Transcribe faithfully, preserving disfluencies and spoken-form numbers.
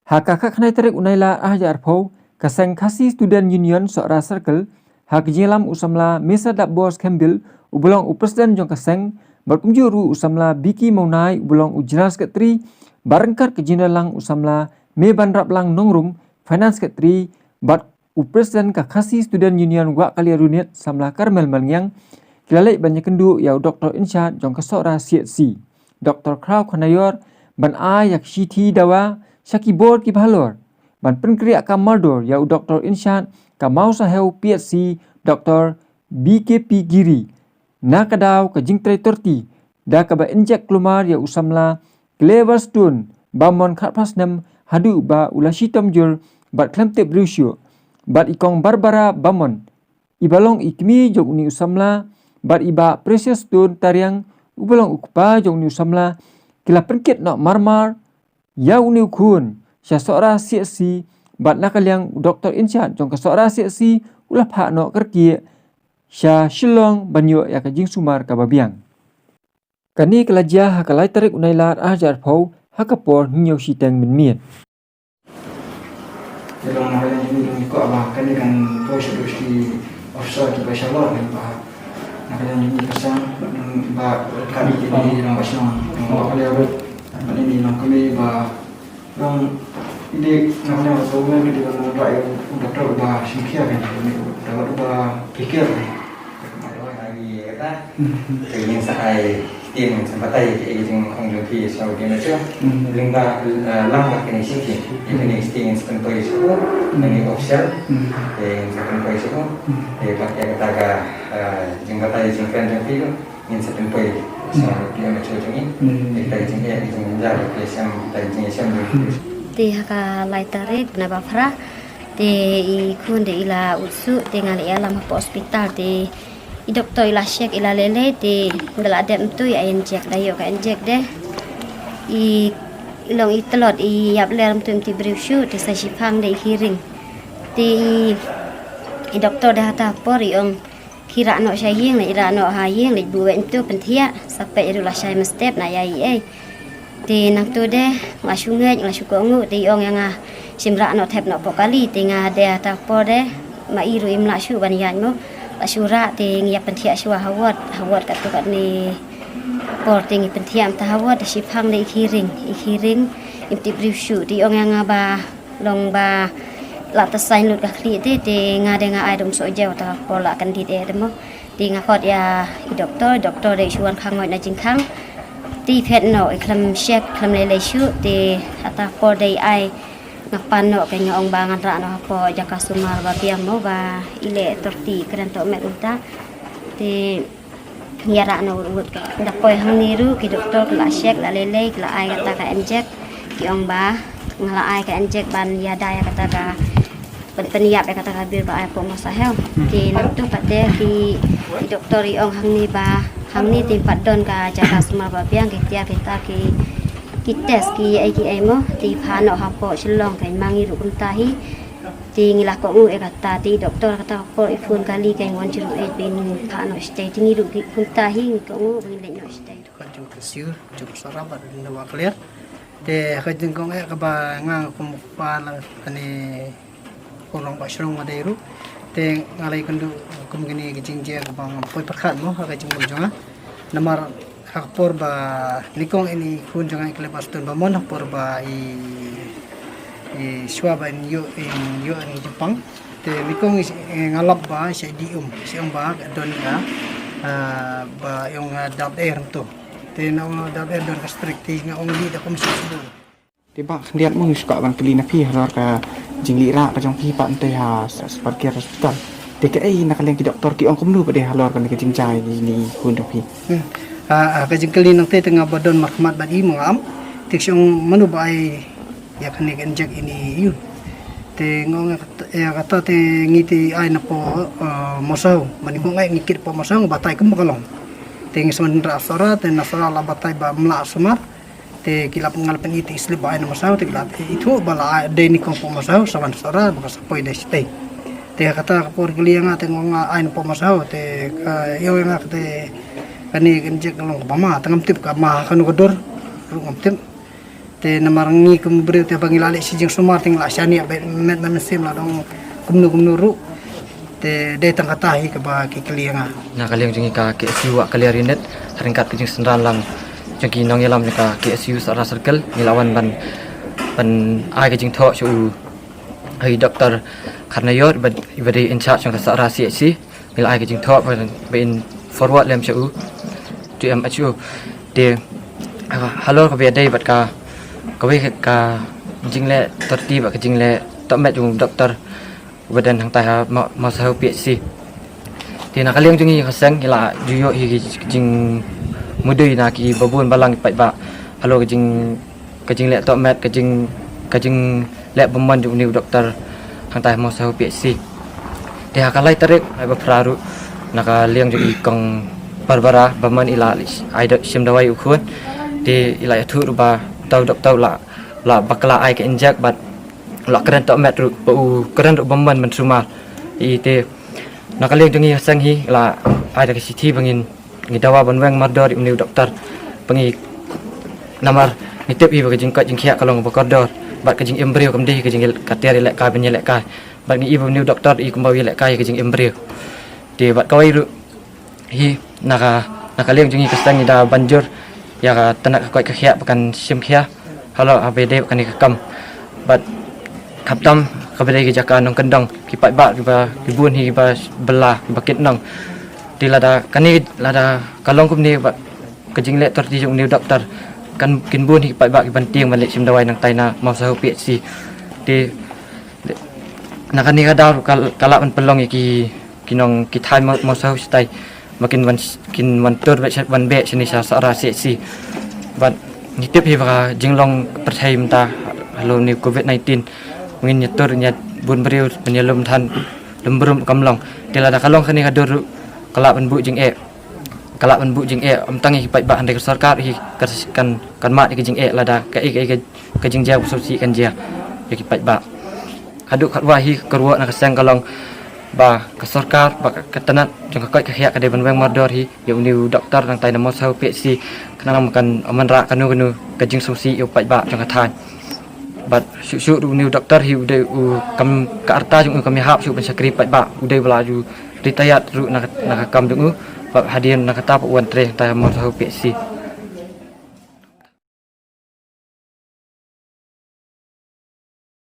Ha ka khatkhyndai tarik u Nailar arhajar arphew, ka seng Khasi Student Union Sohra Circle, ha ka jingïalam u samla Mesa Dapbor Khembil, uba long u president jong ka seng, bad kumjuh ruh u samla Biki Mawnai, uba long u general secretary, bad ryngkat ka jingdon lang u samla Mebanraplang Nongrum, finance secretary, bad u president ka Khasi Student Union Wah Kalia Runit, samla Karmel Malngiang, ki la leit ban ïakynduh ïa u doktor incharge jong ka Sohra C H C, Doktor Khraw Khanayor, ban ai ïa ka shithi dawa sha ki bor kiba halor, ban pynkhreh ka mardor ïa u doktor incharge ka Mawsahew P H C, Doktor B K P Giri, na ka daw ka jingtrei torti da kaba injek kulmar ïa u samla Cleverstone Bamon, khatphra snem, haduh ba u la shitom jur bad khlem tip briew shuh, bad i kong Barbara Bamon, iba long i kmie jong une u samla, bad i bah Precious Stone Tariang, uba long u kpa jong une u samla, ki la pynkit noh marmar ïa une u khun sha Sohra C H C, bad na ka liang u doktor incharge jong ka Sohra C H C u la phah noh kyrkieh sha Shillong ban ïoh ïa ka jingsumar kaba biang. Kane ka la jia ha ka lai tarik u Nailar arhajar arphew, ha ka por hynñiew shiteng mynmiet. Te long na ka liang jong ngi, long ngi kwah ba kane kan poi shaduh sha ki officer kiba shalor, kan ba na ka liang jong ngi ka seng, ba ka dei ki dei long ba shnong, long ba ka liang ruh, ba ni ni long kmie ba long i dei na ka liang ba to me ka dei ba long ba u doktor ba shim khia kan, ba ni u doktor ba pikir kan. Te ngin sa ai ktien, ngin sa batai ïa ki jingong jong phi sha u dien sha. Lyngba, eh, lang bad kane shisien. Ïa kane shisien ngin sa pynpoi sha u, kane official. Te ngin sa pynpoi sha u. Te bad ïa kata ka, eh, jingbatai jingkren jong phi, ngin sa pynpoi sha u dien sha jong ngi. Ïa kata ka jingeh, ka jingjynjar, ka jingïashem, kata ka jingïashem jong phi. Te ha ka lai tarik na ba phra, te i khun te i la utsuh, te nga la ïalam hapoh hospital, te i doktor i la check, i la lei lei, te da la dep mynta ïa injek, da ïoh ka injek de. I, i long i tlot, i ïap ler mynta, ym tip briew shuh, te sa shiphang de i khiring. Te i, i doktor de hata por i ong, khie rah noh sha ïing, leit rah noh ha ïing, leit buh wait mynta, pynthiah, sa peit ruh lashai mynstep, na ïa i ei. Te nangta de nga shu ngeit, nga shu kohnguh, te i ong ïa nga shim rah noh, thep noh poh kali, te nga de hata por de ma i ruh im lah shuh ban ïaid mo. Lah shu rah, te ngi ïa pynthiah shuwa ha ward, ha ward katto katne por te ngi pynthiah mynta ha ward, te shiphang de i khiring, i khiring im tip briew shuh, te i ong ïa nga ba long ba la tah saiñ lut ka khlieh te, te nga de nga ai dum soh jew, hata por la kyndit eh de mo. Te nga khot ïa i doktor, doktor de i shu wan khang ngoit na jingkhang. Te i phet noh, i khlem check, khlem lei lei shuh, te hata por de i ai nga pan noh, ka nga ong ba ngan rah noh hapoh jaka sumar ba biang mo, ba i leh torti kren tohmet kumta. Te ngi ïa rah noh wut wut. Da poi hangne ruh ki doktor ki la check, la lei lei, ki la ai kata ka injek, ki ong ba nga la ai ka injek ban ïada ïa kata ka pyn, pynïap ïa kata ka bir ba ai hapoh Mawsahew. Te nangta pat de ki, ki doktor i ong hangne ba hangne te ym pat don ka jaka sumar ba biang, ki tiar kita ki, ki test ki ei ki ei mo, te phah noh hapoh Shillong, ka ma ngi ruh kumta hi. Te ngi la kohnguh ïa kata, te i doktor kata ka por i phone kali ka one zero eight ba in phah noh shatei, te ngi ruh kumta hi ngi kohnguh ba ngin leit noh shatei. Ka jong ka sir jong ka Sohra bad na Wah Kalia. Te ha ka jingkohnguh kaba nga kum u kpa la kane, u rangbah shnong nga dei ruh. Te nga la ïakynduh kum kane ka jingjia kaba ngam poi pyrkhat mo ha ka jingmut jong nga. Namar ha ka por ba nyngkong ine i khun jong nga i Cleverstone Bamon, ha ka por ba i, i shuwa ba in ïoh, in ïoh ine i jingpang. Te nyngkong i, eh, nga lap ba sha i D M, sha i ong ba ka don ka, ah, ba i ong, ah, dap er to. Te na ong dap er don ka strict, te nga ong lei da kum sha shu. Te ba khyndiat mo ngi shu kwah ban kylli na phi halor ka jingleh rah ka jong phi pat mynta ha Saparkir Hospital. Te kaei na ka liang ki doktor ki ong kumno pat de halor kane ka jingjia ine i khun jong phi? Hmm. Ah, ah, ka jingkylli nangta te nga ba don markhmat bad i mo nga am. Te shu ong mano ba ai ïa kane ka injek ine i ïun. Te nga ong ïa kata, ïa kata te ngi te ai napoh, eh, Mawsahew. Mane ko ngai ngi kit poh Mawsahew, nga batai kumba ka long. Te ngi shu wan rah Sohra, te na Sohra la batai ba ym lah sumar. Te ki la, nga la pyni te i slip ba ai na Mawsahew, te ki la ithuh ba la ai dei nyngkong poh Mawsahew, sa wan Sohra ba ka sa poi dei shatei. Te kata ka por kylli ïa nga te nga ong nga ai napoh Mawsahew, te ka ïoh ïa nga kata kane ka injek ka long kaba ma, te ngam tip ka ma ha kano ka dur ruh ngam tip. Te namar ngi kum u briew te ba ngi la leh shi jingsumar te ngi la shaniah bad met na mynsiem la dang kumno kumno ruh. Te dei tang kata hi kaba ki kylli ïa nga. Na ka liang jong ngi ka K S U Wah Kaliar Unit, ha ryngkat ka jingsynran lang jong ki nongïalam jong ka K S U Sohra Circle, ngi la wan ban, ban ai ka jingthoh sha u, ha i Doktor Kharnaior, iba, iba dei in charge jong ka Sohra C H C. Ngi la ai ka jingthoh ba, ba in forward lem sha u, to M H O. Te, ha, halor kaba ïadei bad ka, kawei ka, ka jingleh torti bad ka jingleh tohmet jong u doktor uba don hangtai ha Maw-, Mawsahu P H C. Te na ka liang jong ngi ka seng ngi la ju ïoh hi ki jingmudui na kiba bun balang ki paidbah halor ka jing, ka jingleh tohmet, ka jing, ka jingleh bymman jong une u doktor hangtai ha Mawsahu P H C. Te ha ka lai tarik, ha ba phra ruh, na ka liang jong i Kong Barbara Bamon i la ai da shim dawai u khun. Te i la ïathuh ruh ba uta u doktor u la, la bakla ai ka injek bad u la kren tohmet ruh, ba u kren ruh bymman ban sumar. Te na ka liang jong ngi ka seng hi la ai da ka shithi ba ngin, ngi dawa ban weng mardor ïa une u doktor. Ba ngi, namar ngi tip hi ba ka jingkoit jingkhiah ka long ba kordor bad ka jingim briew kam dei ka jing, ka tiar ïalehkai ban ïalehkai. Bad ngi i ba une u doktor i kumba u ïalehkai ka jingim briew. Te bad kawei ruh hi na ka, na ka liang jong ngi ka seng ngi da ban jur ïa ka tnat ka koit ka khiah ba kan shim khia halor kaba ïadei bad kane ka kam. Bad khamtam kaba dei ka jaka nongkyndong, ki paidbah kiba, ki bun hi kiba bylla, kiba kit nong. Te lada kane, lada ka long kumne bad ka jingleh torti jong une u doktor, kan, kin bun hi ki paidbah kiban tieng ban leit shim dawai nangtai na Mawsahu P H C. Te na kane ka daw ka, ka lah ban pynlong ïa ki, ki nong, ki thaiñ Maw-, Mawsahu shatai ba kin wan, kin wan tur bad sha, wan beh shane sha Sohra C H C. Bad ngi tip hi ba ka jinglong ka pyrthei mynta halor une u Covid nineteen, ngin ïa tur ïa bun briew ban ïalum than lum brum kam long. Te lada ka long kane ka dur ruh ka lah ban buh jingeh, ka lah ban buh jingeh ym tang ïa ki paidbah hynrei ka sorkar hi ka kan, kan mad ïa ka jingeh lada kaei kaei ka, ka jingjia ba sngewsih kan jia ïa ki paidbah. Haduh katba hi ka kyrwoh na ka seng ka long ba ka sorkar bad ka, ka tnat jong ka koit ka khiah ka dei ban weng mardor hi ïa une u doktor nangtai na Mawsahu P H C, khnang ba kan ym wanrah kano kano ka jingsngewsih ïa u paidbah jong ka thaiñ. Bad shuh shuh ruh une u doktor hi u dei u kam, ka rta jong u kam ïahap shuh ban shakri paidbah, u dei ba la ju retired ruh na ka, na ka kam jong u. Bad hadien na kata pat u wan trei hangtai ha Mawsahu P H C.